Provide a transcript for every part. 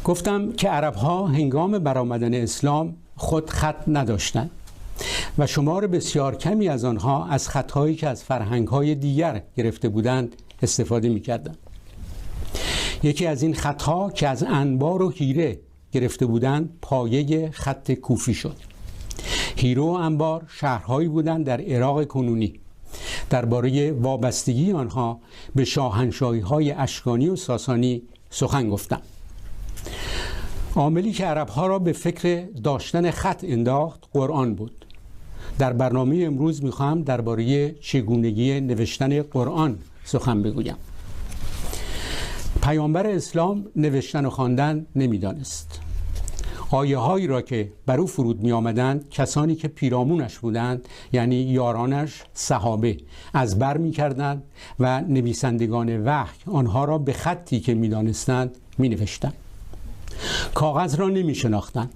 گفتم که عرب ها هنگام برآمدن اسلام خود خط نداشتند و شمار بسیار کمی از آنها از خطهایی که از فرهنگ‌های دیگر گرفته بودند استفاده می‌کردند. یکی از این خطها که از انبار و حیره گرفته بودند پایه خط کوفی شد. حیره و انبار شهرهایی بودند در عراق کنونی. درباره وابستگی آنها به شاهنشاهی‌های اشکانی و ساسانی سخن گفتم. عاملی که عرب‌ها را به فکر داشتن خط انداخت قرآن بود. در برنامه امروز می‌خواهم درباره چگونگی نوشتن قرآن سخن بگویم. پیامبر اسلام نوشتن و خواندن نمی‌دانست. آیه هایی را که بر او فرود می آمدند کسانی که پیرامونش بودند، یعنی یارانش، صحابه، از بر می کردند و نویسندگان وحی آنها را به خطی که می دانستند می نوشتند. کاغذ را نمی شناختند.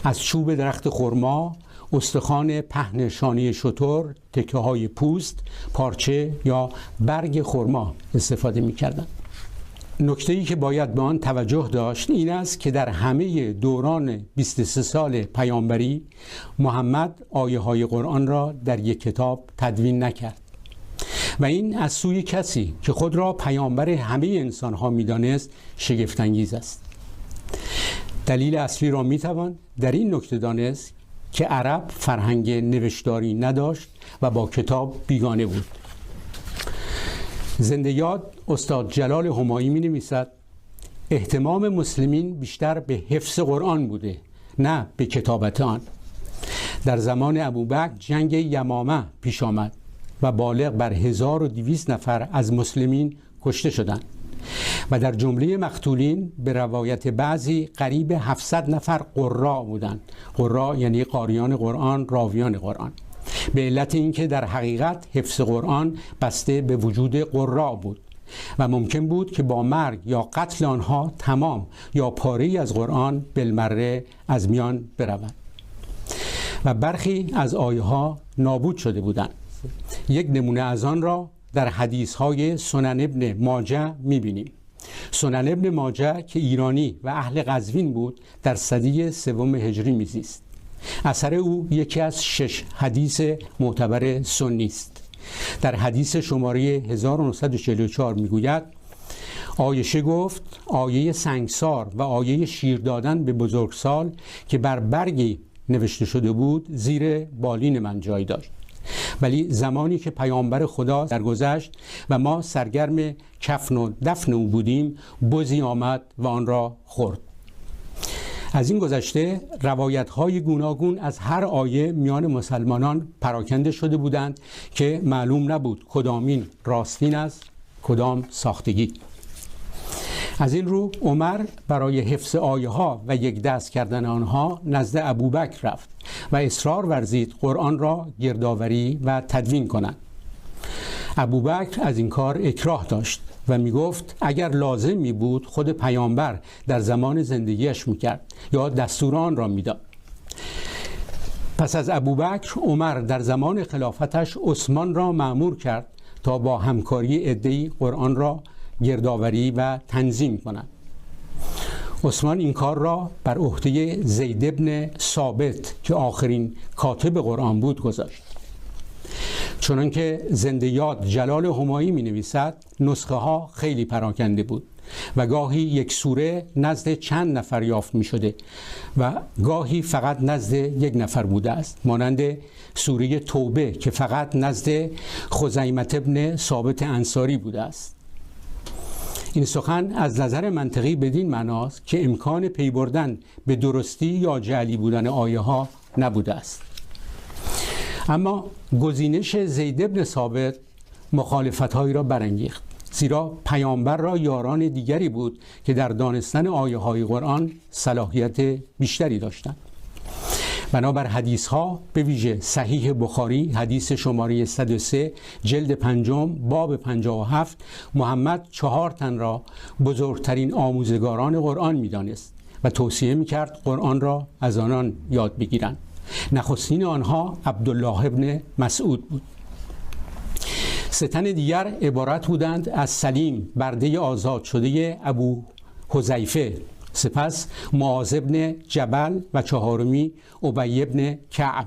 از چوب درخت خرما، استخوان پهن شانه شتر، تکه های پوست، پارچه یا برگ خرما استفاده می کردند. نکته‌ای که باید به آن توجه داشت این است که در همه دوران 23 سال پیامبری محمد آیه های قرآن را در یک کتاب تدوین نکرد و این از سوی کسی که خود را پیامبر همه انسانها می‌دانست شگفت‌انگیز است. دلیل اصلی را می‌توان در این نکته دانست که عرب فرهنگ نوشتاری نداشت و با کتاب بیگانه بود. زنده یاد استاد جلال همایی می نویسد اهتمام مسلمین بیشتر به حفظ قرآن بوده نه به کتابت آن. در زمان ابوبکر جنگ یمامه پیش آمد و بالغ بر 1200 نفر از مسلمین کشته شدند و در جمله مقتولین به روایت بعضی قریب 700 نفر قراء بودند. قراء یعنی قاریان قرآن، راویان قرآن، به علت اینکه در حقیقت حفظ قرآن بسته به وجود قراء بود و ممکن بود که با مرگ یا قتل آنها تمام یا پاره‌ای از قرآن بالمره از میان برود و برخی از آیه ها نابود شده بودند. یک نمونه از آن را در حدیث های سنن ابن ماجه می‌بینیم. سنن ابن ماجه که ایرانی و اهل قزوین بود در سده سوم هجری میزیست. اثر او یکی از 6 حدیث معتبر سنی است. در حدیث شماره 1944 میگوید عایشه گفت آیه سنگسار و آیه شیر دادن به بزرگسال که بر برگی نوشته شده بود زیر بالین من جای داشت، ولی زمانی که پیامبر خدا درگذشت و ما سرگرم کفن و دفن او بودیم بزی آمد و آن را خورد. از این گذشته روایت‌های گوناگون از هر آیه میان مسلمانان پراکنده شده بودند که معلوم نبود کدامین راستین است کدام ساختگی. از این رو عمر برای حفظ آیه ها و یک دست کردن آنها نزد ابوبکر رفت و اصرار ورزید قرآن را گردآوری و تدوین کنند. ابوبکر از این کار اکراه داشت و می گفت اگر لازم می بود خود پیامبر در زمان زندگیش می کرد یا دستور آن را می داد. پس از ابوبکر عمر در زمان خلافتش عثمان را مأمور کرد تا با همکاری عده‌ای قرآن را گردآوری و تنظیم کند. عثمان این کار را بر عهده زید ابن ثابت که آخرین کاتب قرآن بود گذاشت. چنانکه زنده یاد جلال همایی می نویسد نسخه ها خیلی پراکنده بود و گاهی یک سوره نزد چند نفر یافت می شده و گاهی فقط نزد یک نفر بوده است، مانند سوره توبه که فقط نزد خزیمة ابن ثابت انصاری بوده است. این سخن از نظر منطقی بدین معناست که امکان پی بردن به درستی یا جعلی بودن آیه ها نبوده است. اما گزینش زید ابن ثابت مخالفت‌هایی را برانگیخت، زیرا پیامبر را یاران دیگری بود که در دانستن آیه های قرآن صلاحیت بیشتری داشتند. بنابر حدیث ها به ویژه صحیح بخاری حدیث شماره 103 جلد 5 باب 57 محمد 4 تن را بزرگترین آموزگاران قرآن می‌دانست و توصیه می‌کرد قرآن را از آنان یاد بگیرند. نخستین آنها عبدالله ابن مسعود بود. 3 تن دیگر عبارت بودند از سلیم برده آزاد شده ابو حذیفه سپس معاذ ابن جبل و چهارمی ابی ابن کعب.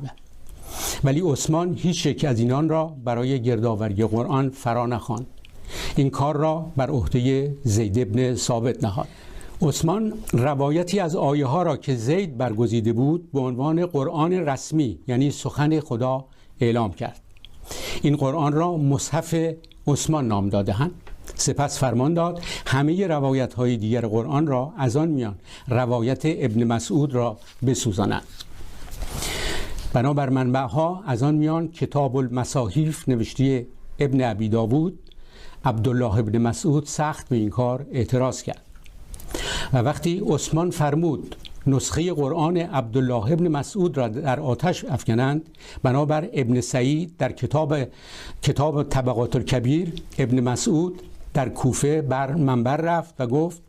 ولی عثمان هیچ یک از اینان را برای گردآوری قرآن فرا نخواند. این کار را بر عهده زید ابن ثابت نهاد. عثمان روایتی از آیه ها را که زید برگزیده بود به عنوان قرآن رسمی، یعنی سخن خدا، اعلام کرد. این قرآن را مصحف عثمان نام داده‌اند. سپس فرمان داد همه روایت های دیگر قرآن را از آن میان روایت ابن مسعود را بسوزانند. بنابر منبعها از آن میان کتاب المصاحیف نوشته ابن ابی داود، عبدالله ابن مسعود سخت به این کار اعتراض کرد. و وقتی عثمان فرمود نسخه قرآن عبدالله ابن مسعود را در آتش افکنند، بنابر ابن سعید در کتاب طبقات الکبیر، ابن مسعود در کوفه بر منبر رفت و گفت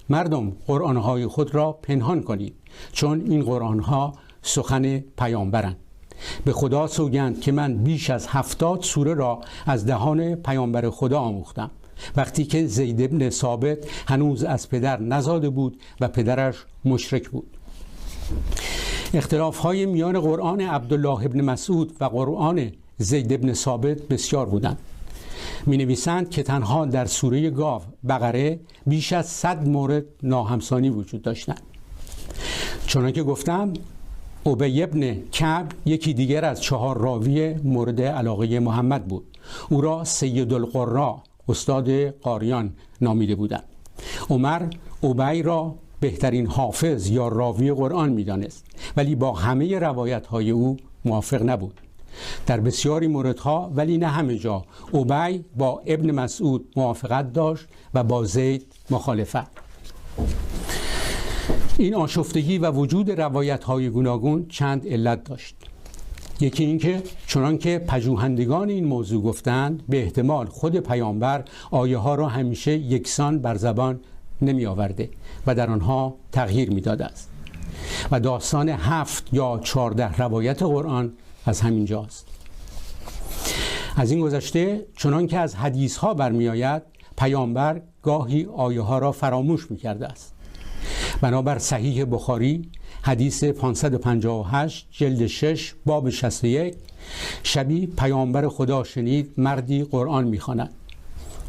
مردم قرآنهای خود را پنهان کنید، چون این قرآنها سخن پیامبرند. به خدا سوگند که من بیش از 70 سوره را از دهان پیامبر خدا آموختم، وقتی که زید ابن ثابت هنوز از پدر نزاده بود و پدرش مشرک بود. اختلاف‌های میان قرآن عبدالله ابن مسعود و قرآن زید ابن ثابت بسیار بودند. می نویسند که تنها در سوره گاو بقره بیش از 100 مورد ناهمسانی وجود داشتند. چنانکه گفتم ابی ابن کعب یکی دیگر از 4 راوی مورد علاقه محمد بود. او را سید القراء، استاد قاریان نامیده بودند. عمر ابی را بهترین حافظ یا راوی قرآن می‌دانست، ولی با همه روایت‌های او موافق نبود. در بسیاری موردها ولی نه همه جا ابی با ابن مسعود موافقت داشت و با زید مخالفت. این آشفتگی و وجود روایت‌های گوناگون چند علت داشت. یکی اینکه چنانکه پژوهندگان این موضوع گفتند، به احتمال خود پیامبر آیه ها را همیشه یکسان بر زبان نمی آورده و در آنها تغییر می داده است. و داستان 7 یا 14 روایت قرآن از همین جاست. از این گذشته چنانکه از حدیث ها برمی آید، پیامبر گاهی آیه ها را فراموش می کرده است. بنابر صحیح بخاری حدیث 558 جلد 6 باب 61، شبی پیامبر خدا شنید مردی قرآن می‌خواند.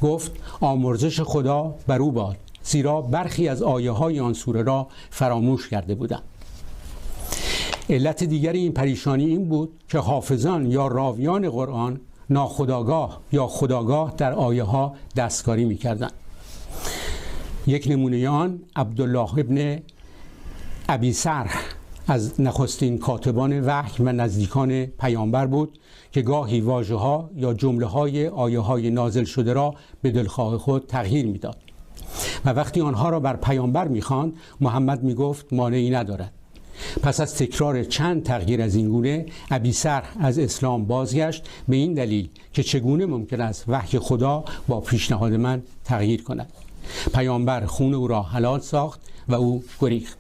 گفت آمرزش خدا بر او باد، زیرا برخی از آیه های آن سوره را فراموش کرده بودند. علت دیگر این پریشانی این بود که حافظان یا راویان قرآن ناخودآگاه یا خودآگاه در آیه ها دستکاری می‌کردند. یک نمونه آن عبدالله ابن ابی سرح از نخستین کاتبان وحی و نزدیکان پیامبر بود که گاهی واژه‌ها یا جمله‌های آیه‌های نازل شده را به دلخواه خود تغییر می‌داد و وقتی آنها را بر پیامبر می‌خواند، محمد می‌گفت مانعی ندارد. پس از تکرار چند تغییر از این گونه، ابی سرح از اسلام بازگشت، به این دلیل که چگونه ممکن است وحی خدا با پیشنهاد من تغییر کند. پیامبر خون او را حلال ساخت و او گریخت.